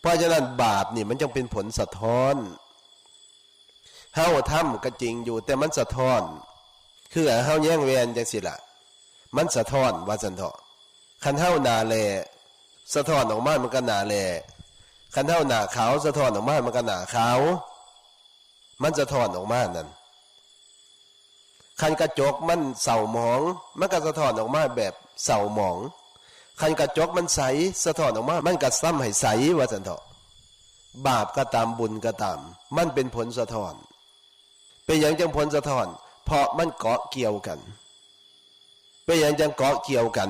ພາະສະນັ້ນບາບນີ້ມັນຈຶ່ງເປັນຜົນສະທ້ອນ. ເຮົາທຳກໍຈິງຢູ່ ແຕ່ມັນສະທ້ອນ ຄືເຮົາແຍງແວ່ນຈັ່ງຊີ້ລະ ມັນສະທ້ອນວ່າຊັ້ນເຖາະ. ຄັນເຮົາໜ້າແຫຼ້ ສະທ້ອນອອກມາມັນກໍໜ້າແຫຼ້, ຄັນເຮົາໜ້າຂາວ ສະທ້ອນອອກມາມັນກໍໜ້າຂາວ. ມັນສະທ້ອນອອກມານັ້ນ. ຄັນກະຈົກມັນເສົ້າໝອງ ມັນກໍສະທ້ອນອອກມາແບບເສົ້າໝອງ. ຄັນກະຈົກມັນໃສ ສະທ້ອນອອກມາ ມັນກໍຊໍ້າໃຫ້ໃສວ່າຊັ້ນເຖາະ. ບາບກໍຕາມ ບຸນກໍຕາມ ມັນເປັນຜົນສະທ້ອນ. ເປັນຫຍັງຈຶ່ງຜົນສະທ້ອນ? ເພາະມັນເກາະກ່ຽວກັນ. ເປັນຫຍັງຈັ່ງເກາະກ່ຽວກັນ?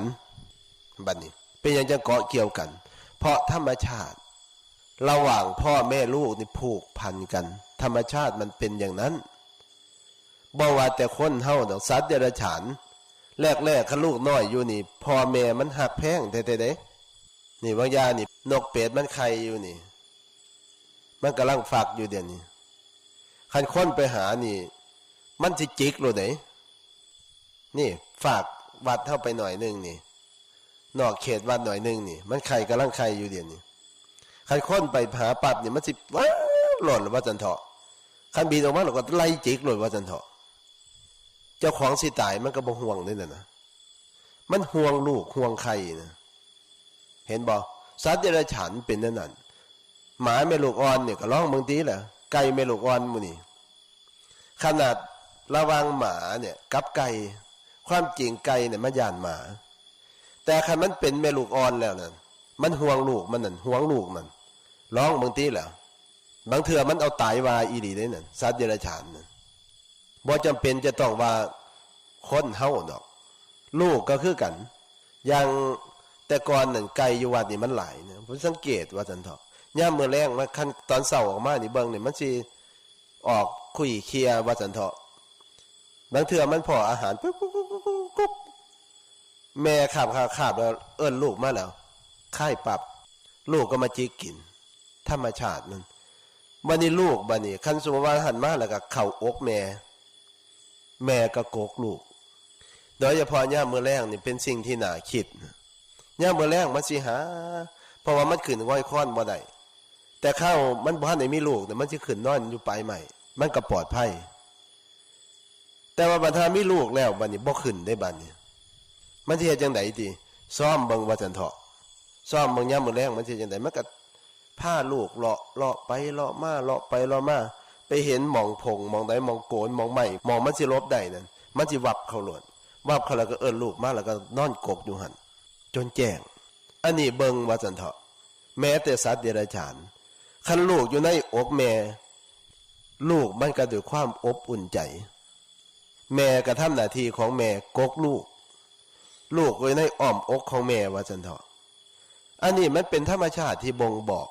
ບັດນີ້ ເປັນຫຍັງຈັ່ງເກາະກ່ຽວກັນ? ເພາະທຳມະຊາດລະຫວ່າງພໍ່ແມ່ລູກນີ້ຜູກພັນກັນ. ທຳມະຊາດມັນເປັນຢ່າງນັ້ນ. ບໍ່ວ່າແຕ່ຄົນເຮົາດອກ, ສັດເດຍລະສະຖານ ແລກໆ ຄັນລູກນ້ອຍຢູ່ນີ້ ພໍ່ແມ່ມັນຮັກແພງແທ້ໆເດ້. ນີ້ບາງຢ່າງນີ້ ນົກເປັດມັນໄຂ່ຢູ່ນີ້ ມັນກຳລັງຟັກຢູ່ດຽວນີ້. ຄັນຄົນໄປຫານີ້ ມັນຊິຈິກໂລດເດ້. ນີ້ ຟາກວັດເຮົາໄປໜ້ອຍໜຶ່ງນີ້ ນອກເຂດວັດໜ້ອຍໜຶ່ງນີ້ ມັນໄຂ່ ກຳລັງໄຂ່ຢູ່ດຽວນີ້. ຄັນຄົນໄປຫາປັບນີ້ ມັນຊິ ວ້າວ ໂລດວ່າຊັ້ນເຖາະ. ຄັນບິນອອກມາແລ້ວກໍໄລ່ຈິກໂລດວ່າຊັ້ນເຖາະ. ເຈົ້າຂອງຊິຕາຍມັນກໍບໍ່ຫ່ວງເດ້ນັ້ນນະ. ມັນຫ່ວງລູກຫ່ວງໄຂ່ນະ. ເຫັນບໍ່? ສັດເດຍລະສະຖານເປັນແນວນັ້ນ. ໝາແມ່ລູກອ່ອນນີ້ກໍລອງເບິ່ງຕິລະ. ໄກ່ແມ່ລູກອ່ອນໝູ່ນີ້. ຂະໜາດລະຫວ່າງໝາເນຍກັບໄກ່, ຄວາມຈິງໄກ່ເນຍມັນຢ້ານໝາ, ແຕ່ຄັນມັນເປັນແມ່ລູກອ່ອນແລ້ວນັ້ນ ມັນຫ່ວງລູກມັນນັ້ນ, ຫວງລູກມັນ. ລອງເບິ່ງຕິລະ. ບາງເທື່ອມັນເອົາຕາຍວ່າອີ່ຫຼີເດ້ນັ້ນ, ສັດເດຍລະສະຖານນັ້ນ. ບໍ່ຈຳເປັນຈະຕ້ອງວ່າຄົນເຮົາດອກ, ລູກກໍຄືກັນ. ຢ່າງແຕ່ກ່ອນນັ້ນໄກ່ຢູ່ວັດນີ້ມັນຫຼາຍນະ, ເພິ່ນສັງເກດວ່າຊັ້ນເຖາະ. ຍາມມື້ແລງມາ ຄັນຕອນເຊົ້າອອກມານີ້ເບິ່ງນີ້ ມັນຊິອອກຄຸຍເຄຍວ່າຊັ້ນເຖາະ. ບາງເທື່ອມັນພໍ້ອາຫານ ກຸກໆ ແມ່ຄາບໆໆ ແລ້ວເອີ້ນລູກມາແລ້ວ ຄາຍປັບ ລູກກໍມາຈິກກິນ. ທຳມະຊາດມັນ. ບັດນີ້ລູກ ບັດນີ້ ຄັນສົມມຸດວ່າຫັ້ນມາແລ້ວກໍເຂົ້າອົກແມ່, ແມ່ກໍກົກລູກ. ໂດຍສະເພາະຍາມມື້ແລງນີ້ເປັນສິ່ງທີ່ໜ້າຄິດ. ຍາມມື້ແລງມັນຊິຫາ, ເພາະວ່າມັນຂຶ້ນງອຍຄອນບໍ່ໄດ້. ແຕ່ຄາວມັນບໍ່ທັນໄດ້ມີລູກນະ ມັນຊິຂຶ້ນນອນຢູ່ປາຍໄມ້, ມັນກໍປອດໄພ. ແຕ່ວ່າບັດຖ້າມີລູກແລ້ວ ບັດນີ້ບໍ່ຂຶ້ນເດ້ ບັດນີ້ມັນຊິເຮັດຈັ່ງໃດຕິ? ຊ້ອມເບິ່ງວ່າຊັ້ນເຖາະ, ຊ້ອມເບິ່ງຍາມມື້ແລງມັນຊິເຮັດຈັ່ງໃດ? ມັນກໍພາລູກເລາະ, ເລາະໄປເລາະມາ, ເລາະໄປເລາະມາ, ໄປເຫັນໝ່ອງຜົງໝ່ອງໃດ, ໝ່ອງໂກນ, ໝ່ອງໄມ້, ໝ່ອງມັນຊິຫຼົບໄດ້ນັ້ນ, ມັນຊິວັບເຂົ້າໂລດ, ວັບເຂົ້າແລ້ວກໍເອີ້ນລູກມາ ແລ້ວກໍນອນກົກຢູ່ຫັ້ນຈົນແຈ້ງ. ອັນນີ້ເບິ່ງວ່າຊັ້ນເຖາະ, ແມ້ແຕ່ສັດເດຍລະສານ, ຄັນລູກຢູ່ໃນອົກແມ່, ລູກມັນກໍດ້ວຍຄວາມອົບອຸ່ນໃຈ. ແມ່ກໍທຳໜ້າທີ່ຂອງແມ່ ກົກລູກ, ລູກກໍຢູ່ໃນອ້ອມອົກຂອງແມ່ວ່າຊັ້ນເຖາະ. ອັນນີ້ມັນເປັນທຳມະຊາດທີ່ບົ່ງບອກ,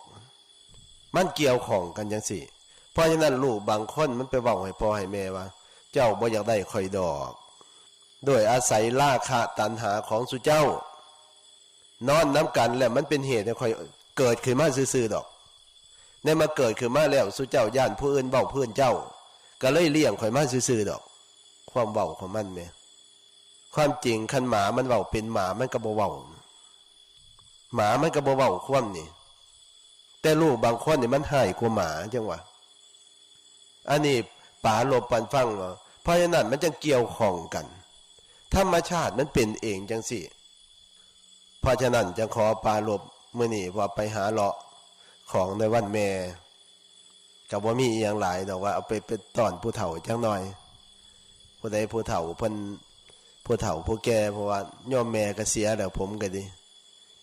ມັນກ່ຽວຂ້ອງກັນຈັ່ງຊີ້. ເພາະສະນັ້ນ ລູກບາງຄົນມັນໄປເວົ້າໃຫ້ພໍ່ໃຫ້ແມ່ວ່າ ເຈົ້າບໍ່ຢາກໄດ້ຂ້ອຍດອກ, ໂດຍອາໄສລາຄະຕັນຫາຂອງສຸເຈົ້າ ນອນນຳກັນແລ້ວ ມັນເປັນເຫດໃຫ້ຂ້ອຍເກີດຂຶ້ນມາຊື່ໆດອກ. ໃນເມື່ອເກີດຂຶ້ນມາແລ້ວ ສຸເຈົ້າຢ້ານຜູ້ອື່ນເວົ້າພື້ນເຈົ້າ, ກໍເລີຍລ້ຽງຂ້ອຍມາຊື່ໆດອກ. ຄວາມເວົ້າຂອງມັນແມ. ຄວາມຈິງ ຄັນໝາມັນເວົ້າເປັນ, ໝາມັນກໍບໍ່ເວົ້າ. ໝາມັນກໍບໍ່ເວົ້າຄວາມນີ້. ແຕ່ລູກບາງຄົນນີ້ມັນຮ້າຍກວ່າໝາ, ຈັ່ງວ່າ. ອັນນີ້ປາລົບປັນຟັງເນາະ. ເພາະສະນັ້ນມັນຈຶ່ງກ່ຽວຂ້ອງກັນ. ທຳມະຊາດມັນເປັນເອງຈັ່ງຊີ້. ເພາະສະນັ້ນຈຶ່ງຂໍປາລົບມື້ນີ້ ວ່າໄປຫາເລາະຂອງໃນວັນແມ່. ກໍບໍ່ມີອີ່ຫຍັງຫຼາຍດອກ, ວ່າເອົາໄປ ໄປຕ້ອນຜູ້ເຖົ້າຈັກໜ່ອຍ. ຜູ້ໃດຜູ້ເຖົ້າເພິ່ນ, ຜູ້ເຖົ້າຜູ້ແກ່, ເພາະວ່າໂຍມແມ່ກໍເສຍແລ້ວ, ຜົມກໍດີ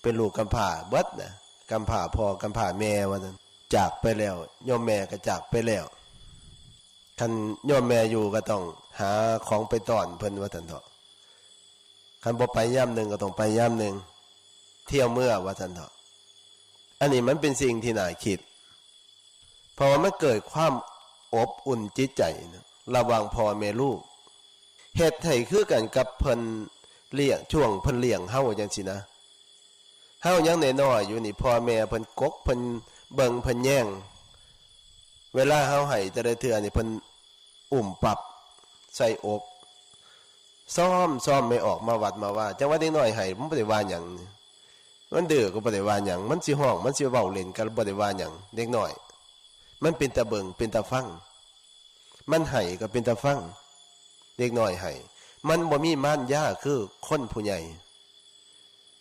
ເປັນລູກກຳພ້າເບິດນະ, ກຳພ້າພໍ່ກຳພ້າແມ່ວ່າຊັ້ນ, ຈາກໄປແລ້ວ, ໂຍມແມ່ກໍຈາກໄປແລ້ວ. ຄັນໂຍມແມ່ຢູ່ກໍຕ້ອງຫາຂອງໄປຕ້ອນເພິ່ນວ່າຊັ້ນເຖາະ. ຄັນບໍ່ໄປຍາມໜຶ່ງກໍຕ້ອງໄປຍາມໜຶ່ງ, ທ່ຽວເມືອວ່າຊັ້ນເຖາະ. ອັນນີ້ມັນເປັນສິ່ງທີ່ໜ້າຄິດ, ເພາະວ່າມັນເກີດຄວາມອົບອຸ່ນຈິດໃຈນະ ລະຫວ່າງພໍ່ແມ່ລູກ, ເຮັດໃຫ້ຄືກັນກັບເພິ່ນລ້ຽງ, ຊ່ວງເພິ່ນລ້ຽງເຮົາຈັ່ງຊີ້ນະ. ເຮົາຍັງນ້ອຍໆຢູ່ນີ້ ພໍ່ແມ່ເພິ່ນກົກ, ເພິ່ນເບິ່ງ, ເພິ່ນແຍງ. ເວລາເຮົາໄຫ້ແຕ່ລະເທື່ອນີ້ ເພິ່ນອຸ້ມປັບໃສ່ອົກ, ຊ້ອມ, ຊ້ອມໃຫ້ອອກມາວັດມາວາ. ຈັ່ງວ່າເດັກນ້ອຍໄຫ້ ມັນບໍ່ໄດ້ວ່າຫຍັງ. ມັນດື້ກໍບໍ່ໄດ້ວ່າຫຍັງ, ມັນຊິຮ້ອງ ມັນຊິເວົ້າເລ່ນກໍບໍ່ໄດ້ວ່າຫຍັງ. ເດັກນ້ອຍ ມັນເປັນຕາເບິ່ງ ເປັນຕາຟັງ, ມັນໄຫ້ກໍເປັນຕາຟັງ. ເດັກນ້ອຍໄຫ້ ມັນບໍ່ມີມານຍາຄືຄົນຜູ້ໃຫຍ່.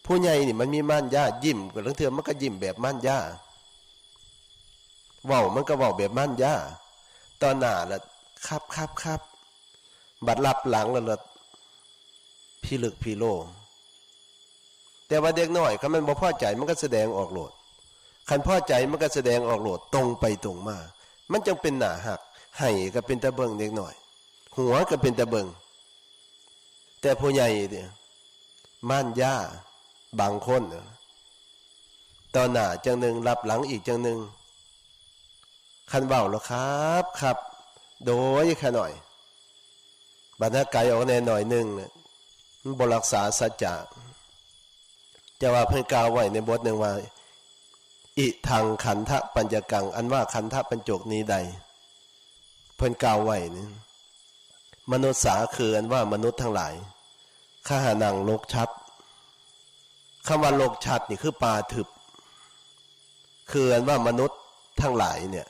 ຜູ້ໃຫຍ່ນີ້ມັນມີມານຍາ, ຍິ້ມກໍລາງເທື່ອມັນກໍຍິ້ມແບບມານຍາ, ເວົ້າມັນກໍເວົ້າແບບມານຍາ. ຕໍ່ໜ້າລະຄັບໆໆ, ບັດລັບຫຼັງລະ ລະພິລຶກພິໂລ. ແຕ່ວ່າເດັກນ້ອຍ ຄັນມັນບໍ່ພໍໃຈ ມັນກໍສະແດງອອກໂລດ, ຄັນພໍໃຈ ມັນກໍສະແດງອອກໂລດ, ຕົງໄປຕົງມາ, ມັນຈັ່ງເປັນໜ້າຮັກ. ໄຫ້ກໍເປັນຕາເບິ່ງເດັກນ້ອຍ, ຫົວກໍເປັນຕາເບິ່ງ. ແຕ່ຜູ້ໃຫຍ່ເດ ມານຍາບາງຄົນ ຕໍ່ໜ້າຈັ່ງໜຶ່ງ ລັບຫຼັງອີກຈັ່ງໜຶ່ງ, ຄັນເວົ້າແລ້ວຄັບໆ ໂດຍຂະໜ້ອຍ, ບັດຫາກໄກອອກແດ່ໜ້ອຍໜຶ່ງ ມັນບໍ່ຮັກສາສັດຈະ. ແຕ່ວ່າເພິ່ນກ່າວໄວ້ໃນບົດໜຶ່ງວ່າ ອິທັງຂັນທະປັນຈະກັງ ອັນວ່າຂັນທະປັນຈົກນີ້ໃດ ເພິ່ນກ່າວໄວ້ນີ້ ມະນຸດສາຄືອັນວ່າມະນຸດທັງຫຼາຍ ຄະຫານັງ ລົກຊັດ. ຄຳວ່າລົກຊັດນີ້ຄືປ່າທຶບ, ຄືອັນວ່າມະນຸດທັງຫຼາຍເນຍ.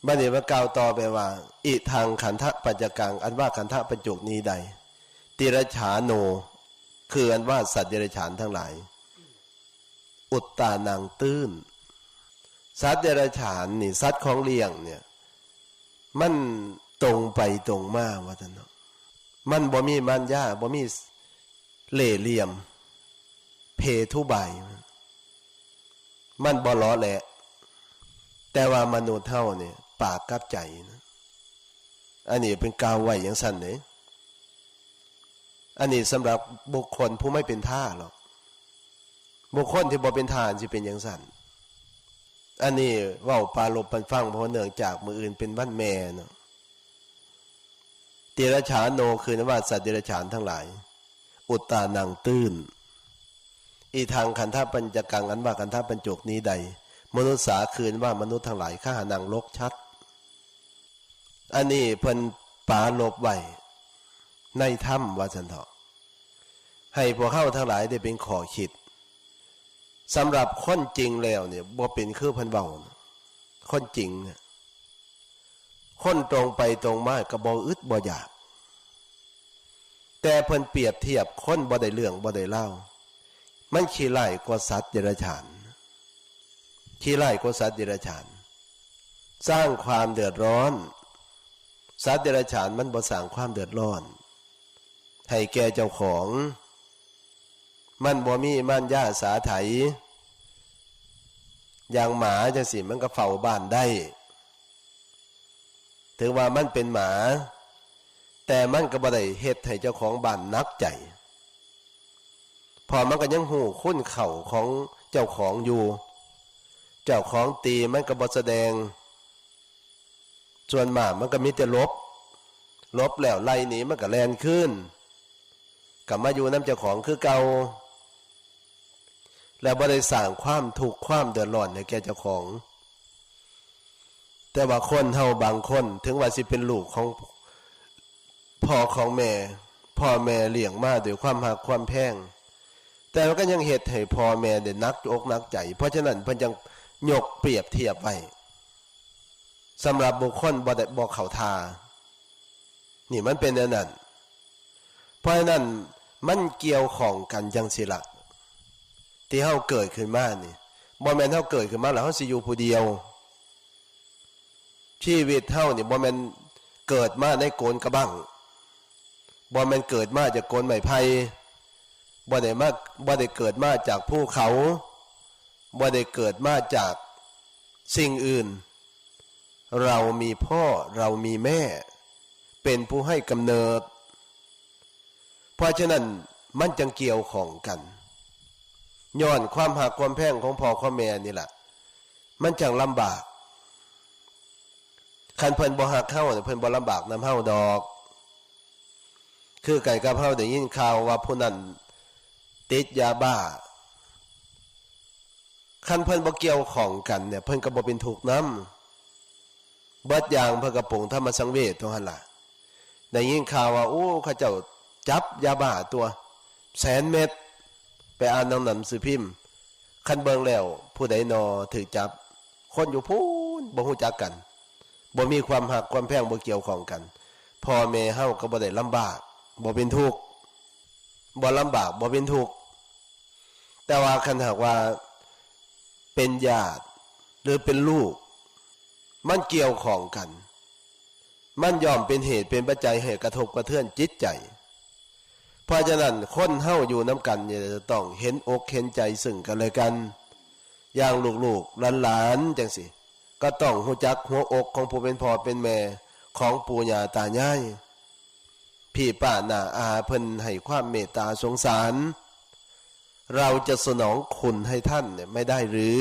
ບັດນີ້ມາກ່າວຕໍ່ໄປວ່າ ອິທັງຂັນທະປັນຈະກັງ ອັນວ່າຂັນທະປັນຈົກນີ້ໃດ ຕິລັດສາໂນ ຄືອັນວ່າສັດເດຍລະສານທັງຫຼາຍ ອຸດຕານັງ ຕື້ນ. ສັດເດຍລະສານນີ້ ສັດຂອງລ້ຽງເນຍ ມັນຕົງໄປຕົງມາວ່າຊັ້ນເນາະ, ມັນບໍ່ມີມານຍາ, ບໍ່ມີເລ່ຫຼ່ຽມ ເພທຸບາຍ, ມັນບໍ່ຫຼໍ່ແຫຼະ. ແຕ່ວ່າມະນຸດເຮົານີ້ປາກກັບໃຈນະ, ອັນນີ້ເພິ່ນກ່າວໄວ້ຈັ່ງຊັ້ນເດ້. ອັນນີ້ສຳລັບບຸກຄົນຜູ້ໄມ່ເປັນທ່າເນາະ, ບຸກຄົນທີ່ບໍ່ເປັນທ່າຊິເປັນຈັ່ງຊັ້ນ. ອັນນີ້ເວົ້າປາລົບປັນຟັງ ເພາະເນື່ອງຈາກມື້ອື່ນເປັນວັນແມ່ເນາະ. ຕິລັດສາໂນ ຄືອັນວ່າສັດເດຍລະສານທັງຫຼາຍ ອຸດຕານັງ ຕື້ນ. ອິທັງຂັນທະປັນຈະກັງ ອັນວ່າຂັນທະປັນຈົກນີ້ໃດ ມະນຸດສາ ຄືອັນວ່າມະນຸດທັງຫຼາຍ ຄະຫານັງ ລົກຊັດ. ອັນນີ້ເພິ່ນປາລົບໄວ້ໃນທຳວ່າຊັ້ນເຖາະ, ໃຫ້ພວກເຮົາທັງຫຼາຍໄດ້ເປັນຂໍ້ຄິດ. ສຳລັບຄົນຈິງແລ້ວນີ້ ບໍ່ເປັນຄືເພິ່ນເວົ້າ. ຄົນຈິງ ຄົນຕົງໄປຕົງມາກໍບໍ່ອຶດບໍ່ຢາກ, ແຕ່ເພິ່ນປຽບທຽບຄົນບໍ່ໄດ້ເລື່ອງບໍ່ໄດ້ລາວ, ມັນຂີ້ຮ້າຍກວ່າສັດເດຍລະສານ, ຂີ້ຮ້າຍກວ່າສັດເດຍລະສານ, ສ້າງຄວາມເດືອດຮ້ອນ. ສັດເດຍລະສານມັນບໍ່ສ້າງຄວາມເດືອດຮ້ອນໃຫ້ແກ່ເຈົ້າຂອງ, ມັນບໍ່ມີມານຍາສາໄຖ. ຢ່າງໝາຈັ່ງຊີ້ ມັນກໍເຝົ້າບ້ານໄດ້, ເຖິງວ່າມັນເປັນໝາ ແຕ່ມັນກໍບໍ່ໄດ້ເຮັດໃຫ້ເຈົ້າຂອງບ້ານໜັກໃຈ, ເພາະມັນກໍຍັງຮູ້ຄຸນເຂົ້າຂອງເຈົ້າຂອງຢູ່. ເຈົ້າຂອງຕີມັນກໍບໍ່ສະແດງ, ສ່ວນມາກມັນກໍມີແຕ່ຫຼົບ, ຫຼົບແລ້ວໄລ່ໜີ ມັນກໍແລ່ນຄືນ ກັບມາຢູ່ນຳເຈົ້າຂອງຄືເກົ່າ, ແລະ ບໍ່ໄດ້ສ້າງຄວາມທຸກຄວາມເດືອດຮ້ອນໃຫ້ແກ່ເຈົ້າຂອງ. ແຕ່ວ່າຄົນເຮົາບາງຄົນ ເຖິງວ່າຊິເປັນລູກຂອງພໍ່ຂອງແມ່, ພໍ່ແມ່ລ້ຽງມາດ້ວຍຄວາມຮັກຄວາມແພງ, ແຕ່ວ່າກໍຍັງເຮັດໃຫ້ພໍ່ແມ່ໄດ້ໜັກອົກໜັກໃຈ. ເພາະສະນັ້ນເພິ່ນຈຶ່ງຍົກປຽບທຽບໄວ້ ສຳລັບບຸກຄົນບໍ່ໄດ້ ບໍ່ເຂົ້າທ່າ. ນີ້ມັນເປັນແນວນັ້ນ. ເພາະສະນັ້ນມັນກ່ຽວຂ້ອງກັນຈັ່ງຊີ້ລະ, ທີ່ເຮົາເກີດຂຶ້ນມານີ້ ບໍ່ແມ່ນເຮົາເກີດຂຶ້ນມາແລ້ວເຮົາຊິຢູ່ຜູ້ດຽວ. ຊີວິດເຮົານີ້ບໍ່ແມ່ນເກີດມາໃນໂກນກະບັ້ງ, ບໍ່ແມ່ນເກີດມາຈາກໂກນໄມ້ໄຜ່, ບໍ່ໄດ້ມາ ບໍ່ໄດ້ເກີດມາຈາກພູເຂົາ, ບໍ່ໄດ້ເກີດມາຈາກສິ່ງອື່ນ. ເຮົາມີພໍ່ ເຮົາມີແມ່ ເປັນຜູ້ໃຫ້ກຳເນີດ. ເພາະສະນັ້ນມັນຈຶ່ງກ່ຽວຂ້ອງກັນ, ຍ້ອນຄວາມຮັກຄວາມແພງຂອງພໍ່ຂອງແມ່ນີ້ລະ ມັນຈັ່ງລຳບາກ. ຄັນເພິ່ນບໍ່ຮັກເຮົາ ເພິ່ນບໍ່ລຳບາກນຳເຮົາດອກ. ຄືກັນກັບເຮົາໄດ້ຍິນຂ່າວວ່າຜູ້ນັ້ນຕິດຢາບ້າ, ຄັນເພິ່ນບໍ່ກ່ຽວຂ້ອງກັນເນຍ ເພິ່ນກໍບໍ່ເປັນທຸກນຳ. ເບິດຢ່າງເພິ່ນກໍປົງທຳມະສັງເວດຕົວຫັ້ນລະ. ໄດ້ຍິນຂ່າວວ່າ ໂອ້ ເຂົາເຈົ້າຈັບຢາບ້າຕົວະແສນເມັດ, ไปอ่านหนังหนังสือพิมพ์ คันเบิ่งแล้วผู้ใดนอถืกจับ คนอยู่พู้น บ่ฮู้จักกัน บ่มีความฮักความแพง บ่เกี่ยวข้องกัน พ่อแม่เฮาก็บ่ได้ลำบาก บ่เป็นทุกข์ บ่ลำบาก บ่เป็นทุกข์ แต่ว่าคันหากว่าเป็นญาติ หรือเป็นลูก มันเกี่ยวข้องกัน มันย่อมเป็นเหตุเป็นปัจจัยให้กระทบกระเทือนจิตใจ เพราะฉะนั้นคนเฮาอยู่นำกันนี่จะต้องเห็นอกเห็นใจซึ่งกันและกัน อย่างลูกๆ หลานๆ จั่งซี้ ก็ต้องฮู้จักหัวอกของผู้เป็นพ่อเป็นแม่ ของปู่ย่าตายาย พี่ป้าน้าอาเพิ่นให้ความเมตตาสงสาร เราจะสนองคุณให้ท่านเนี่ยไม่ได้หรือ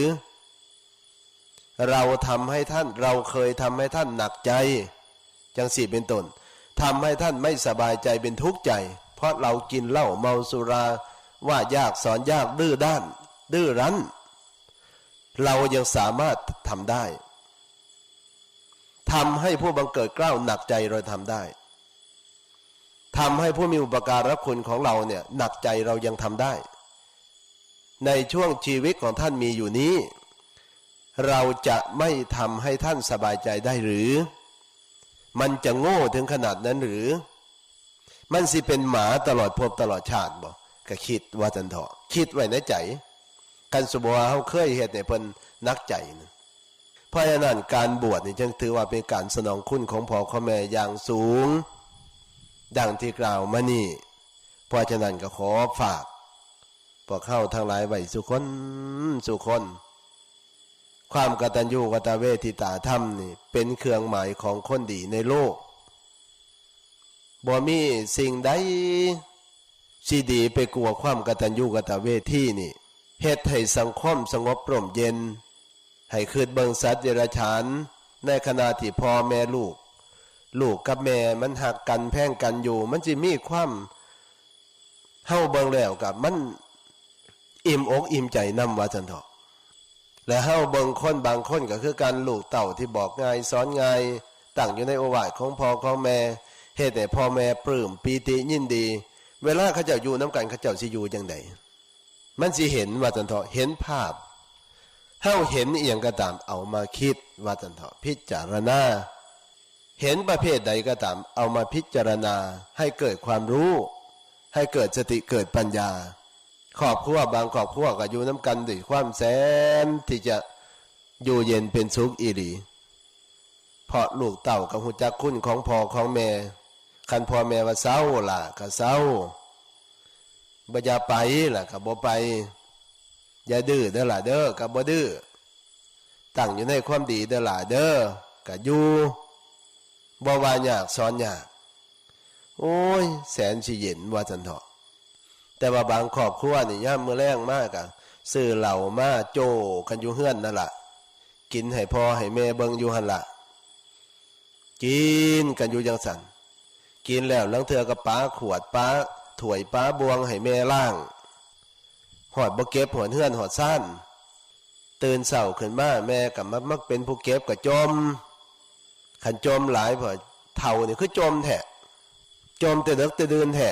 เราทำให้ท่าน เราเคยทำให้ท่านหนักใจ จั่งซี้เป็นต้น ทำให้ท่านไม่สบายใจเป็นทุกข์ใจ เพราะเรากินเหล้าเมาสุรา ว่ายากสอนยาก ดื้อด้าน ดื้อรั้น เรายังสามารถทำได้ ทำให้ผู้บังเกิดเกล้าหนักใจเราทำได้ ทำให้ผู้มีอุปการะคุณของเราเนี่ยหนักใจเรายังทำได้ ในช่วงชีวิตของท่านมีอยู่นี้ เราจะไม่ทำให้ท่านสบายใจได้หรือ มันจะโง่ถึงขนาดนั้นหรือ มันสิเป็นหมาตลอดภพตลอดชาติบ่ ก็คิดว่าซั่นเถาะ คิดไว้ในใจ คันสมมุติว่าเฮาเคยเฮ็ดให้เพิ่นหนักใจนะ เพราะฉะนั้นการบวชนี่จึงถือว่าเป็นการสนองคุณของพ่อของแม่อย่างสูง ดังที่กล่าวมานี้ เพราะฉะนั้นก็ขอฝากพวกเฮาทั้งหลายไว้สู่คนสู่คน ความกตัญญูกตเวทิตาธรรมนี่เป็นเครื่องหมายของคนดีในโลก บ่มีสิ่งใดสิดีไปกว่าความกตัญญูกตเวทีนี่ เฮ็ดให้สังคมสงบร่มเย็น ให้คิดเบิ่งสัตว์เดรัจฉาน ในขณะที่พ่อแม่ลูก ลูกกับแม่มันฮักกันแพงกันอยู่ มันสิมีความ เฮาเบิ่งแล้วก็มันอิ่มอกอิ่มใจนำว่าซั่นเถาะ และเฮาเบิ่งคนบางคนก็คือกัน ลูกเต้าที่บอกง่ายสอนง่าย ตั้งอยู่ในโอวาทของพ่อของแม่ เฮ็ดให้พ่อแม่ปลื้มปีติยินดี เวลาเขาเจ้าอยู่นำกัน เขาเจ้าสิอยู่จั่งใด มันสิเห็นว่าซั่นเถาะ เห็นภาพ เฮาเห็นอีหยังก็ตาม เอามาคิดว่าซั่นเถาะ พิจารณา เห็นประเภทใดก็ตาม เอามาพิจารณาให้เกิดความรู้ ให้เกิดสติ เกิดปัญญา ครอบครัวบางครอบครัวก็อยู่นำกันด้วยความแสนที่จะอยู่เย็นเป็นสุขอีหลี เพราะลูกเต้าก็ฮู้จักคุณของพ่อของแม่ คันพ่อแม่ว่าเซาล่ะก็เซา บ่อย่าไปล่ะก็บ่ไป อย่าดื้อเด้อล่ะเด้อ ก็บ่ดื้อ ตั้งอยู่ในความดีเด้อล่ะเด้อ ก็อยู่ บ่ว่ายากสอนยาก โอ้ย แสนสิเย็นว่าซั่นเถาะ แต่ว่าบางครอบครัวนี่ยามมื้อแลงมาก็ซื้อเหล้ามาโจ้กันอยู่เฮือนนั่นล่ะ กินให้พ่อให้แม่เบิ่งอยู่หั่นล่ะ กินกันอยู่จั่งซั่น กินแล้วลางเทื่อก็ปาขวด ปาถ้วย ปาบ่วงให้แม่ล้าง ฮอดบ่เก็บฮอดเฮือนฮอดซาน ตื่นเช้าขึ้นมาแม่ก็มา มาเป็นผู้เก็บก็จ่ม คันจ่มหลาย พอเฒ่านี่คือจ่มแท้ จ่มแต่ดึกแต่ดื่นแท้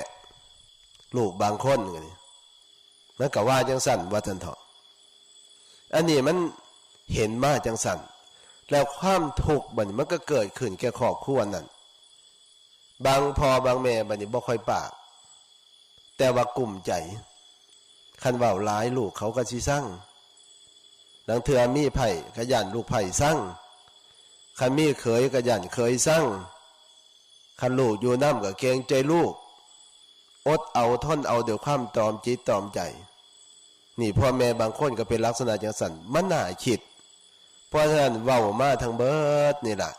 ลูกบางคนก็นี่ มันก็ว่าจั่งซั่นว่าซั่นเถาะ อันนี้มันเห็นมาจั่งซั่น แล้วความทุกข์บัดนี้มันก็เกิดขึ้นแก่ครอบครัวนั้น บางพ่อบางแม่บัดนี้บ่ค่อยปาก แต่ว่ากุ้มใจ คันเว้าหลายลูกเขาก็สิซัง ลางเทื่อมีไผก็ย้านลูกไผซัง คันมีเขยก็ย้านเขยซัง คันลูกอยู่นำก็เกรงใจลูก อดเอาทนเอาด้วยความตรอมจิตตรอมใจ นี่พ่อแม่บางคนก็เป็นลักษณะจั่งซั่น มันน่าคิด เพราะฉะนั้นเว้ามาทั้งเบิดนี่ล่ะ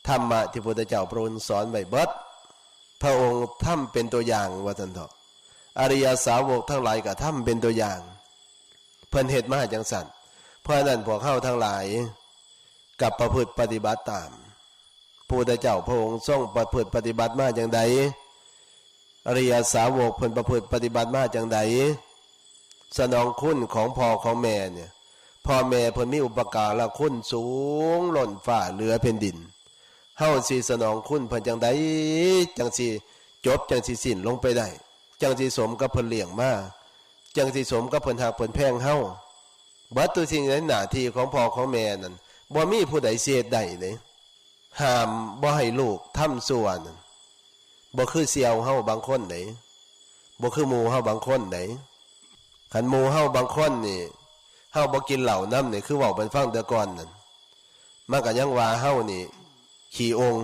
ธรรมะที่พระพุทธเจ้าพระองค์สอนไว้เบิด พระองค์ทำเป็นตัวอย่างว่าซั่นเถาะ อริยสาวกทั้งหลายก็ทำเป็นตัวอย่าง เพิ่นเฮ็ดมาจั่งซั่น เพราะฉะนั้นพวกเฮาทั้งหลายก็ประพฤติปฏิบัติตาม พระพุทธเจ้าพระองค์ทรงประพฤติปฏิบัติมาจั่งใด อริยสาวกเพิ่นประพฤติปฏิบัติมาจั่งใด สนองคุณของพ่อของแม่เนี่ย พ่อแม่เพิ่นมีอุปการะคุณสูงล้นฟ้าเหลือแผ่นดิน เฮาสิสนองคุณเพิ่นจั่งใด จั่งสิจบ จั่งสิสิ้นลงไปได้ จั่งสิสมกับเพิ่นเลี้ยงมา ຈັ່ງຊິສົມກັບເພິ່ນຮັກເພິ່ນແພງເຮົາ. ເບິດທຸກສິ່ງໃນໜ້າທີ່ຂອງພໍ່ຂອງແມ່ນັ້ນ ບໍ່ມີຜູ້ໃດຊິເຮັດໄດ້ເດ້. ຫ້າມບໍ່ໃຫ້ລູກທຳຊົ່ວນັ້ນ ບໍ່ຄືສ່ຽວເຮົາບາງຄົນເດ້, ບໍ່ຄືໝູ່ເຮົາບາງຄົນເດ້. ຄັນໝູ່ເຮົາບາງຄົນນີ້ ເຮົາບໍ່ກິນເຫຼົ້ານຳນີ້ ຄືເວົ້າເພິ່ນຟັງແຕ່ກ່ອນນັ້ນ ມັນກໍຍັງວ່າເຮົານີ້ຂີ້ອົ່ງ,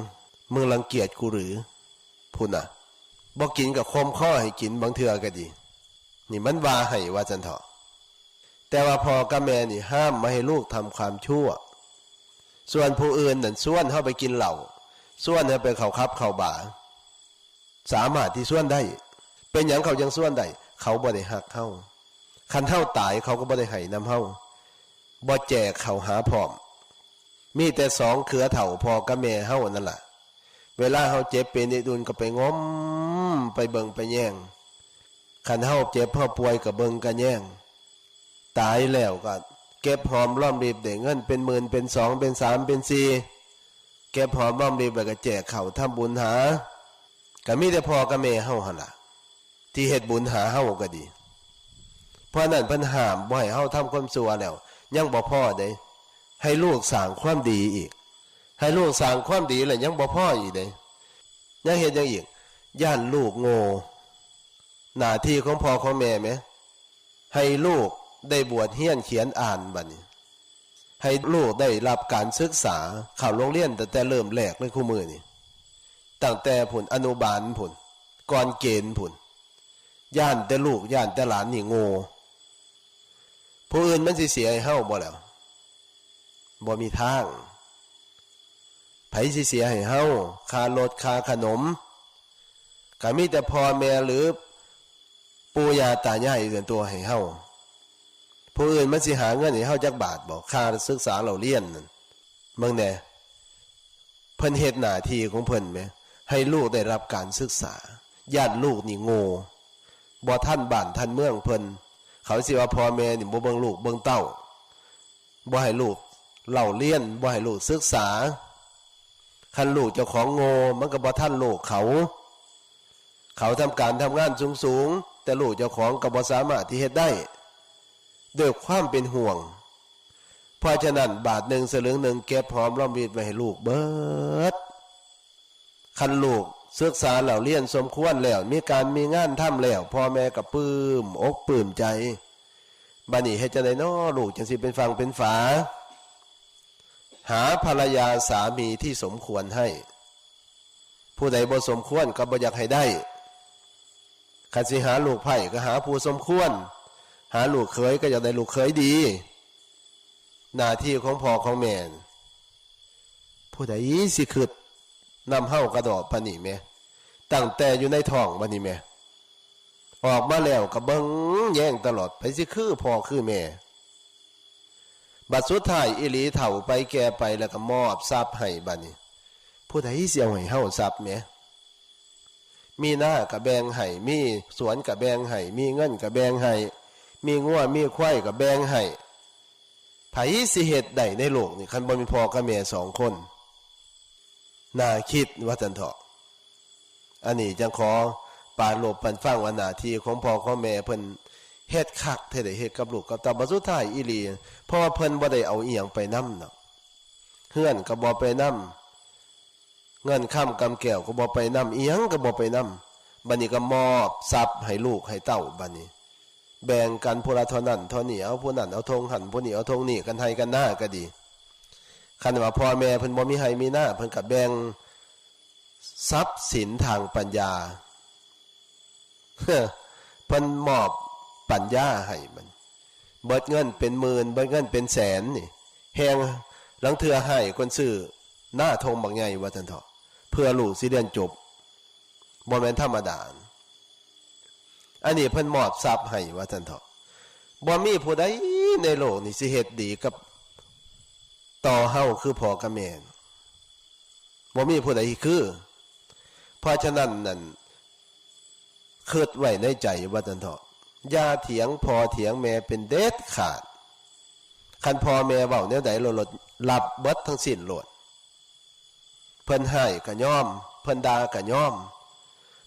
ມຶງລັງກຽດກູຫຼື ພຸ້ນນະ. ບໍ່ກິນກໍຂົ່ມຄໍໃຫ້ກິນບາງເທື່ອກໍດີ. ນີ້ມັນວ່າໃຫ້ວ່າຊັ້ນເຖາະ. ແຕ່ວ່າພໍ່ກັບແມ່ນີ້ຫ້າມບໍ່ໃຫ້ລູກທຳຄວາມຊົ່ວ. ສ່ວນຜູ້ອື່ນນັ້ນຊວນເຮົາໄປກິນເຫຼົ້າ, ຊວນເຮົາໄປເຂົ້າຜັບເຂົ້າບາ, ສາມາດທີ່ຊວນໄດ້. ເປັນຫຍັງເຂົາຈັ່ງຊວນໄດ້? ເຂົາບໍ່ໄດ້ຮັກເຮົາ. ຄັນເຮົາຕາຍເຂົາກໍບໍ່ໄດ້ໃຫ້ນຳເຮົາ, ບໍ່ແຈກເຂົ້າຫາພ້ອມ. ມີແຕ່ສອງເຄືອເຖົ້າພໍ່ກັບແມ່ເຮົານັ້ນລະ. ເວລາເຮົາເຈັບເປັນນິດອຸ່ນກໍໄປງົມ, ໄປເບິ່ງໄປແຍງ. ຄັນເຮົາເຈັບເຮົາປ່ວຍກໍເບິ່ງກໍແຍງ. ຕາຍແລ້ວກໍເກັບຫອມລອມລິບ, ໄດ້ເງິນເປັນໝື່ນເປັນສອງເປັນສາມເປັນສີ່ ເກັບຫອມລອມລິບແລ້ວກໍແຈກເຂົ້າທຳບຸນຫາ. ກໍມີແຕ່ພໍ່ກັບແມ່ເຮົາຫັ້ນລະ ທີ່ເຮັດບຸນຫາເຮົາກໍດີ. ເພາະນັ້ນເພິ່ນຫ້າມບໍ່ໃຫ້ເຮົາທຳຄວາມຊົ່ວແລ້ວ ຍັງບໍ່ພໍເດ້, ໃຫ້ລູກສ້າງຄວາມດີອີກ. ໃຫ້ລູກສ້າງຄວາມດີແລ້ວຍັງບໍ່ພໍອີກເດ້, ຍັງເຮັດຫຍັງອີກ? ຢ້ານລູກໂງ່. ໜ້າທີ່ຂອງພໍ່ຂອງແມ່ແໝ ໃຫ້ລູກໄດ້ບວດຮຽນຂຽນອ່ານບັດນີ້, ໃຫ້ລູກໄດ້ຮັບການສຶກສາ, ເຂົ້າໂຮງຮຽນຕັ້ງແຕ່ເລີ່ມແລກເລີຍ. ຄູ່ມື້ນີ້ ຕັ້ງແຕ່ພຸ້ນ ອະນຸບານພຸ້ນ, ກ່ອນເກນພຸ້ນ. ຢ້ານແຕ່ລູກ, ຢ້ານແຕ່ຫຼານນີ້ໂງ່. ຜູ້ອື່ນມັນຊິເສຍໃຫ້ເຮົາບໍ່ແລ້ວ? ບໍ່ມີທາງ. ໃຜຊິເສຍໃຫ້ເຮົາ? ຄ່າລົດ, ຄ່າຂະໜົມ, ກໍມີແຕ່ພໍ່ແມ່ ຫຼື ປູ່ຍ່າຕາຍາຍເອື້ອນຕົວໃຫ້ເຮົາ. ຜູ້ອື່ນມັນຊິຫາເງິນໃຫ້ເຮົາຈັກບາດບໍ່? ຄ່າສຶກສາເລົ່າຮຽນນັ້ນ. ເບິ່ງແດ່, ເພິ່ນເຮັດໜ້າທີ່ຂອງເພິ່ນແໝ, ໃຫ້ລູກໄດ້ຮັບການສຶກສາ. ຢ້ານລູກນີ້ໂງ່, ບໍ່ທັນບ້ານທັນເມືອງເພິ່ນ. ເຂົາຊິວ່າພໍ່ແມ່ນີ້ບໍ່ເບິ່ງລູກເບິ່ງເຕົ້າ, ບໍ່ໃຫ້ລູກເລົ່າຮຽນ, ບໍ່ໃຫ້ລູກສຶກສາ. ຄັນລູກເຈົ້າຂອງໂງ່, ມັນກໍບໍ່ທັນລູກເຂົາ. ເຂົາທຳການທຳງານສູງໆ, ແຕ່ລູກເຈົ້າຂອງກໍບໍ່ສາມາດທີ່ເຮັດໄດ້ ດ້ວຍຄວາມເປັນຫ່ວງ. ເພາະສະນັ້ນ, ບາດໜຶ່ງສະລຶງໜຶ່ງ ເກັບຫອມລອມລິບໄວ້ໃຫ້ລູກເບິດ. ຄັນລູກສຶກສາເລົ່າຮຽນສົມຄວນແລ້ວ, ມີການມີງານທຳແລ້ວ, ພໍ່ແມ່ກໍປຶ້ມອົກປຶ້ມໃຈ. ບາດນີ້ເຮັດຈັ່ງໃດນໍ ລູກຈັ່ງຊິເປັນຝັ່ງເປັນຝາ? ຫາພັນລະຍາສາມີທີ່ສົມຄວນໃຫ້. ຜູ້ໃດບໍ່ສົມຄວນກໍບໍ່ຢາກໃຫ້ໄດ້. ຄັນຊິຫາລູກໃພ້ກໍຫາຜູ້ສົມຄວນ, ຫາລູກເຂີຍກໍຢາກໄດ້ລູກເຂີຍດີ. ໜ້າທີ່ຂອງພໍ່ຂອງແມ່, ຜູ້ໃດຊິຄິດນຳເຮົາກະດອກປານນີ້ແມ? ຕັ້ງແຕ່ຢູ່ໃນທ້ອງບັດນີ້ແມ, ອອກມາແລ້ວກໍເບິ່ງແຍງຕະຫຼອດ, ໃຜຊິຄືພໍ່ຄືແມ່? ບັດສຸດທ້າຍອີ່ຫຼີ ເຖົ້າໄປແກ່ໄປແລ້ວກໍມອບຊັບໃຫ້ບັດນີ້. ຜູ້ໃດຊິເອົາໃຫ້ເຮົາຊັບແມ? ມີນາກໍແບ່ງໃຫ້, ມີສວນກໍແບ່ງໃຫ້, ມີເງິນກໍແບ່ງໃຫ້, ມີງົວມີຄວາຍກໍແບ່ງໃຫ້. ໃຜຊິເຮັດໄດ້ໃນໂລກນີ້ ຄັນບໍ່ມີພໍ່ກັບແມ່ສອງຄົນ? ໜ້າຄິດວ່າຊັ້ນເຖາະ. ອັນນີ້ຈັ່ງຂໍປາລົບປັນຟັງວ່າໜ້າທີ່ຂອງພໍ່ຂອງແມ່ເພິ່ນເຮັດຄັກແທ້ໃດ ເຮັດກັບລູກກັບເຕົ້າ. ບັດສຸດທ້າຍອີ່ຫຼີ ເພາະວ່າເພິ່ນບໍ່ໄດ້ເອົາອີ່ຫຍັງໄປນຳເນາະ, ເຮືອນກໍບໍ່ໄປນຳ, ເງິນຄຳກຳແກ້ວກໍບໍ່ໄປນຳ, ອີ່ຫຍັງກໍບໍ່ໄປນຳ. ບັດນີ້ກໍມອບຊັບໃຫ້ລູກໃຫ້ເຕົ້າ ບັດນີ້ ແບ່ງກັນຜູ້ລະທໍ່ນັ້ນທໍ່ນີ້, ເອົາຜູ້ນັ້ນເອົາທົ່ງຫັ້ນ, ຜູ້ນີ້ເອົາທົ່ງນີ້, ກັນໄຮ່ກັນນາກໍດີ. ຄັນວ່າພໍ່ແມ່ເພິ່ນບໍ່ມີໄຮ່ມີນາ, ເພິ່ນກໍແບ່ງຊັບສິນທາງປັນຍາ. ເພິ່ນມອບປັນຍາໃຫ້ມັນ, ເບິດເງິນເປັນໝື່ນ, ເບິດເງິນເປັນແສນນີ້, ແຮ່ງລາງເທື່ອໃຫ້ຄົນຊື້ນາທົ່ງບັກໃຫຍ່ວ່າຊັ້ນເຖາະ, ເພື່ອລູກຊິຮຽນຈົບ. ບໍ່ແມ່ນທຳມະດາ. ອັນນີ້ເພິ່ນມອບຊັບໃຫ້ວ່າຊັ້ນເຖາະ. ບໍ່ມີຜູ້ໃດໃນໂລກນີ້ຊິເຮັດດີກັບ ຕໍ່ເຮົາຄືພໍ່ກັບແມ່, ບໍ່ມີຜູ້ໃດຄື. ເພາະສະນັ້ນນັ້ນ ຄິດໄວ້ໃນໃຈວ່າຊັ້ນເຖາະ, ຢ່າຖຽງພໍ່ຖຽງແມ່ເປັນເດັດຂາດ. ຄັນພໍ່ແມ່ເວົ້າແນວໃດ ໂລດຮັບເບິດທັງສິ້ນໂລດ. ເພິ່ນຮ້າຍກໍຍອມ, ເພິ່ນດ່າກໍຍອມ,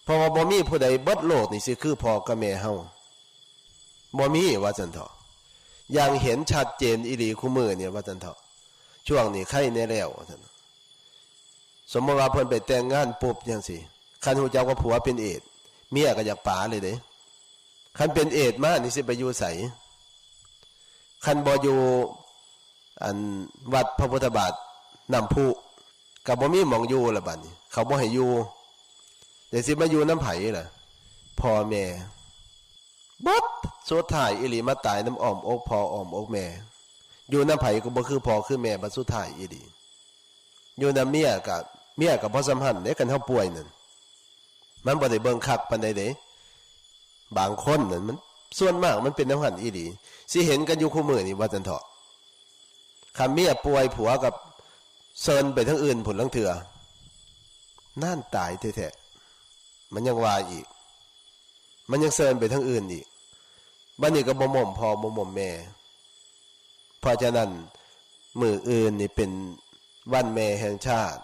ເພາະວ່າບໍ່ມີຜູ້ໃດເບິດໂລກນີ້ຊິຄືພໍ່ກັບແມ່ເຮົາ. ບໍ່ມີວ່າຊັ້ນເຖາະ ຢ່າງເຫັນຊັດເຈນອີ່ຫຼີຄູ່ມື້ນີ້ວ່າຊັ້ນເຖາະ ຊ່ວງນີ້ໄຄແດ່ແລ້ວວ່າຊັ້ນ. ສົມມຸດວ່າເພິ່ນໄປແຕ່ງງານປຸບຈັ່ງຊີ້ ຄັນຮູ້ຈັກວ່າຜົວເປັນເອດ ເມຍກໍຢາກປາເລີຍເດ້. ຄັນເປັນເອດມານີ້ຊິໄປຢູ່ໃສ? ຄັນບໍ່ຢູ່ ອັນ ວັດພະພຸດທະບາດນ້ຳພຸ ກໍບໍ່ມີໝ່ອງຢູ່ລະບາດນີ້ ເຂົາບໍ່ໃຫ້ຢູ່ ແລ້ວຊິມາຢູ່ນຳໃຜລະ? ພໍ່ແມ່ ເບິດ ສຸດທ້າຍອີ່ຫຼີມາຕາຍນຳອ້ອມອົກພໍ່ອ້ອມອົກແມ່. ຢູ່ນຳໃຜກໍບໍ່ຄືພໍ່ຄືແມ່ ບັດສຸດທ້າຍອີ່ຫຼີ. ຢູ່ນຳເມຍກະ ເມຍກະບໍ່ສ່ຳຫັ້ນເດ້ ຄັນເຮົາປ່ວຍນັ້ນ ມັນບໍ່ໄດ້ເບິ່ງຄັກປານໃດເດ້. ບາງຄົນນັ້ນ ມັນ ສ່ວນມາກມັນເປັນແນວຫັ້ນອີ່ຫຼີ ຊິເຫັນກັນຢູ່ຄູ່ມື້ນີ້ວ່າຊັ້ນເຖາະ. ຄັນເມຍປ່ວຍ ຜົວກໍເຊີນໄປທາງອື່ນພຸ້ນ ລາງເທື່ອ ນັ້ນຕາຍແທ້ໆ ມັນຍັງວ່າອີກ ມັນຍັງເຊີນໄປທາງອື່ນອີກ. ບັດນີ້ກໍບໍ່ໝົ້ມພໍ່ບໍ່ໝົ້ມແມ່. ເພາະສະນັ້ນ ມື້ອື່ນນີ້ເປັນວັນແມ່ແຫ່ງຊາດ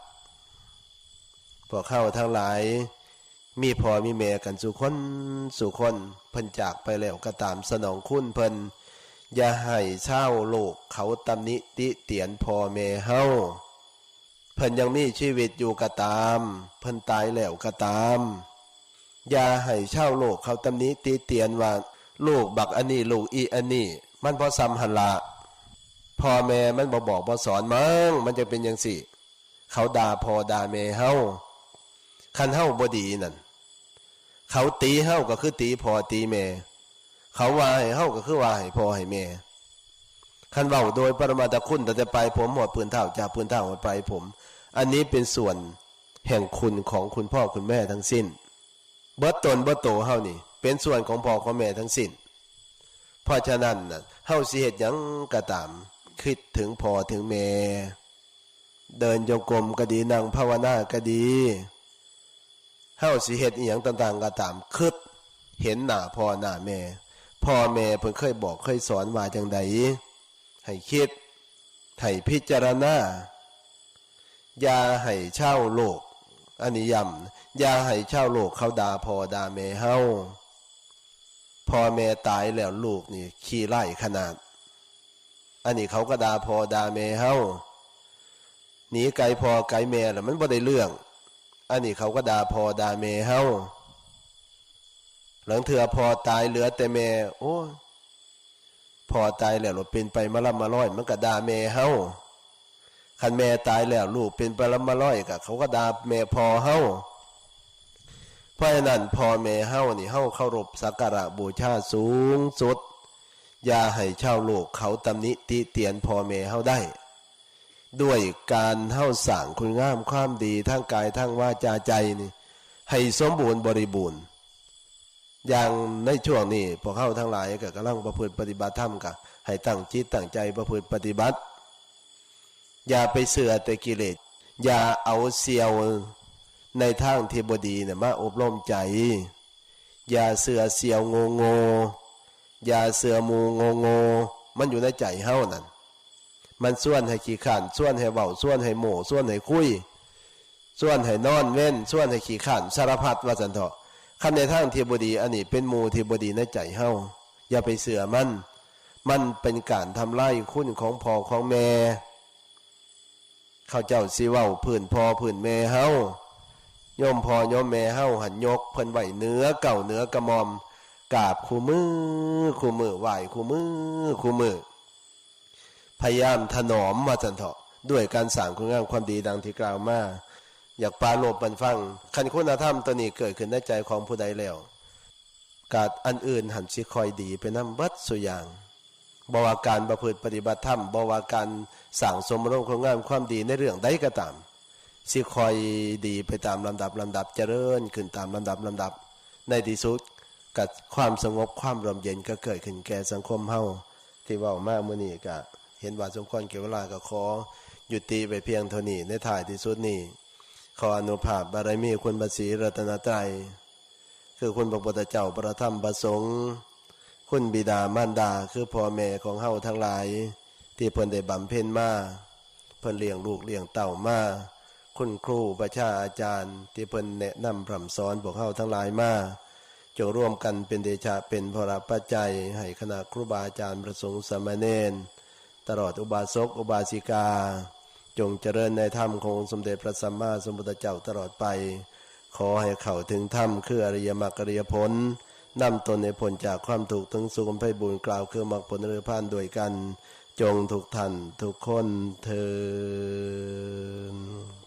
ພວກເຮົາທັງຫຼາຍມີພໍ່ມີແມ່ກັນສູ່ຄົນສູ່ຄົນ ເພິ່ນຈາກໄປແລ້ວກໍຕາມ ສະໜອງຄຸນເພິ່ນ. ຢ່າໃຫ້ຊາວໂລກເຂົາຕຳໜິຕິຕຽນພໍ່ແມ່ເຮົາ. ເພິ່ນຍັງມີຊີວິດຢູ່ກໍຕາມ ເພິ່ນຕາຍແລ້ວກໍຕາມ ຢ່າໃຫ້ຊາວໂລກເຂົາຕຳໜິຕິຕຽນວ່າ ລູກບັກອັນນີ້ ລູກອີອັນນີ້. ມັນບໍ່ສ່ຳຫັ້ນລະ ພໍ່ແມ່ມັນບໍ່ບອກບໍ່ສອນມັ້ງ ມັນຈຶ່ງເປັນຈັ່ງຊີ້. ເຂົາດ່າພໍ່ດ່າແມ່ເຮົາ ຄັນເຮົາບໍ່ດີນັ້ນ. ເຂົາຕີເຮົາກໍຄືຕີພໍ່ຕີແມ່ ເຂົາວ່າໃຫ້ເຮົາກໍຄືວ່າໃຫ້ພໍ່ໃຫ້ແມ່. ຄັນເວົ້າໂດຍປະມາດຕະຄຸນ ຕັ້ງແຕ່ປາຍຜົມຮອດພື້ນເທົ້າ ຈາກພື້ນເທົ້າຮອດປາຍຜົມ ອັນນີ້ເປັນສ່ວນແຫ່ງຄຸນຂອງຄຸນພໍ່ຄຸນແມ່ທັງສິ້ນ. ເບິດຕົນເບິດໂຕເຮົານີ້ເປັນສ່ວນຂອງພໍ່ຂອງແມ່ທັງສິ້ນ. ເພາະສະນັ້ນນະ ເຮົາຊິເຮັດຫຍັງກໍຕາມ ຄິດເຖິງພໍ່ເຖິງແມ່. ເດີນຈົງກົມກໍດີ ນັ່ງພາວະນາກໍດີ ເຮົາຊິເຮັດອີ່ຫຍັງຕ່າງໆກໍຕາມ ຄິດເຫັນໜ້າພໍ່ໜ້າແມ່. ພໍ່ແມ່ເພິ່ນເຄີຍບອກເຄີຍສອນວ່າຈັ່ງໃດ? ໃຫ້ຄິດ ໃຫ້ພິຈາລະນາ. ຢ່າໃຫ້ຊາວໂລກ ອັນນີ້ຢ້ຳ ຢ່າໃຫ້ຊາວໂລກເຂົາດ່າພໍ່ດ່າແມ່ເຮົາ. ພໍ່ແມ່ຕາຍແລ້ວລູກນີ້ຂີ້ຮ້າຍຂະໜາດ. ອັນນີ້ເຂົາກໍດ່າພໍ່ດ່າແມ່ເຮົາ. ໜີໄກພໍ່ໄກແມ່ແລ້ວມັນບໍ່ໄດ້ເລື່ອງ. ອັນນີ້ເຂົາກໍດ່າພໍ່ດ່າແມ່ເຮົາ. ລາງເທື່ອພໍ່ຕາຍເຫຼືອແຕ່ແມ່ ໂອ້ຍ ພໍ່ຕາຍແລ້ວເປັນໄປມາລຳມາລອຍ ມັນກໍດ່າແມ່ເຮົາ. ຄັນແມ່ຕາຍແລ້ວ ລູກເປັນໄປລຳມາລອຍ ກໍເຂົາກໍດ່າແມ່ພໍ່ເຮົາ. ເພາະສະນັ້ນ ພໍ່ແມ່ເຮົານີ້ ເຮົາເຄົາລົບສັກກາລະບູຊາສູງສຸດ. ຢ່າໃຫ້ຊາວໂລກເຂົາຕຳໜິຕິຕຽນພໍ່ແມ່ເຮົາໄດ້ ດ້ວຍການເຮົາສ້າງຄຸນງາມຄວາມດີທາງກາຍ ທາງວາຈາ ໃຈນີ້ ໃຫ້ສົມບູນບໍລິບູນ. ຢ່າງໃນຊ່ວງນີ້ ພວກເຮົາທັງຫຼາຍກໍກຳລັງປະພຶດປະຕິບັດທຳ ກໍໃຫ້ຕັ້ງຈິດຕັ້ງໃຈປະພຶດປະຕິບັດ. ຢ່າໄປເຊື່ອແຕ່ກິເລດ, ຢ່າເອົາສ່ຽວໃນທາງທີ່ບໍ່ດີນະມາອົບຮົມໃຈ. ຢ່າເຊື່ອສ່ຽວໂງ່ໆ, ຢ່າເຊື່ອໝູ່ໂງ່ໆ, ມັນຢູ່ໃນໃຈເຮົານັ້ນ. ມັນຊວນໃຫ້ຂີ້ຄ້ານ, ຊວນໃຫ້ເວົ້າ, ຊວນໃຫ້ໂມ້, ຊວນໃຫ້ຄຸຍ, ຊວນໃຫ້ນອນເວັນ, ຊວນໃຫ້ຂີ້ຄ້ານສາລະພັດວ່າຊັ້ນເຖາະ. ຄັນໃນທາງທີ່ບໍ່ດີ, ອັນນີ້ເປັນໝູ່ທີ່ບໍ່ດີໃນໃຈເຮົາ, ຢ່າໄປເຊື່ອມັນ. ມັນເປັນການທຳລາຍຄຸນຂອງພໍ່ຂອງແມ່. ເຂົາເຈົ້າຊິເວົ້າພື້ນພໍ່ພື້ນແມ່ເຮົາ, ໂຍມພໍ່ໂຍມແມ່ເຮົາຫັ້ນຍົກເພິ່ນໄວ້ເໜືອເກົ້າເໜືອກະໝ່ອມ, ກາບຄູ່ມື້ຄູ່ມື້, ໄຫວ້ຄູ່ມື້ຄູ່ມື້. ພະຍາຍາມຖະໜອມວ່າຊັ້ນເຖາະ ດ້ວຍການສ້າງຄຸນງາມຄວາມດີດັ່ງທີ່ກ່າວມາ. ຢາກປາລົບບັນຟັງ, ຄັນຄຸນນະທຳຕົວນີ້ເກີດຂຶ້ນໃນໃຈຂອງຜູ້ໃດແລ້ວ, ກະອັນອື່ນຫັ້ນຊິຄ່ອຍດີໄປນຳເບິດສູ່ຢ່າງ. ບໍ່ວ່າການປະພຶດປະຕິບັດທຳ, ບໍ່ວ່າການສ້າງສົມອາລົມຄຸນງາມຄວາມດີໃນເລື່ອງໃດກໍຕາມ, ຊິຄ່ອຍດີໄປຕາມລຳດັບລຳດັບ, ຈະເລີນຂຶ້ນຕາມລຳດັບລຳດັບ. ໃນທີ່ສຸດ ກະຄວາມສະຫງົບ, ຄວາມຮົ່ມເຢັນກໍເກີດຂຶ້ນແກ່ສັງຄົມເຮົາ. ທີ່ເວົ້າມາມື້ນີ້ກະເຫັນວ່າສົມຄວນແກ່ເວລາ, ກໍຂໍຍຸຕິໄວ້ພຽງເທົ່ານີ້. ໃນທ້າຍທີ່ສຸດນີ້ ຂໍອະນຸພາບບາລະມີຄຸນພະສີລັດຕະນະໄຕ, ຄືຄຸນພະພຸດທະເຈົ້າ, ພະທຳ, ພະສົງ, ຄຸນບິດາມານດາ, ຄືພໍ່ແມ່ຂອງເຮົາທັງຫຼາຍ ທີ່ເພິ່ນໄດ້ບຳເພັນມາ, ເພິ່ນລ້ຽງລູກລ້ຽງເຕົ້າມາ, ຄຸນຄູ, ປະຊາອາຈານ ທີ່ເພິ່ນແນະນຳພຮ່ຳສອນພວກເຮົາທັງຫຼາຍມາ, จงร่วมกันเป็นเดชะเป็นพลปัจจัย ให้คณะครูบาอาจารย์พระสงฆ์สามเณร ตลอดอุบาสกอุบาสิกา จงเจริญในธรรมขององค์สมเด็จพระสัมมาสัมพุทธเจ้าตลอดไป ขอให้เข้าถึงธรรมคืออริยมรรคอริยผล นำตนให้พ้นจากความทุกข์ถึงสุข ไพบูลย์กล่าวคือมรรคผลนิพพานด้วยกัน จงทุกท่านทุกคนเทอญ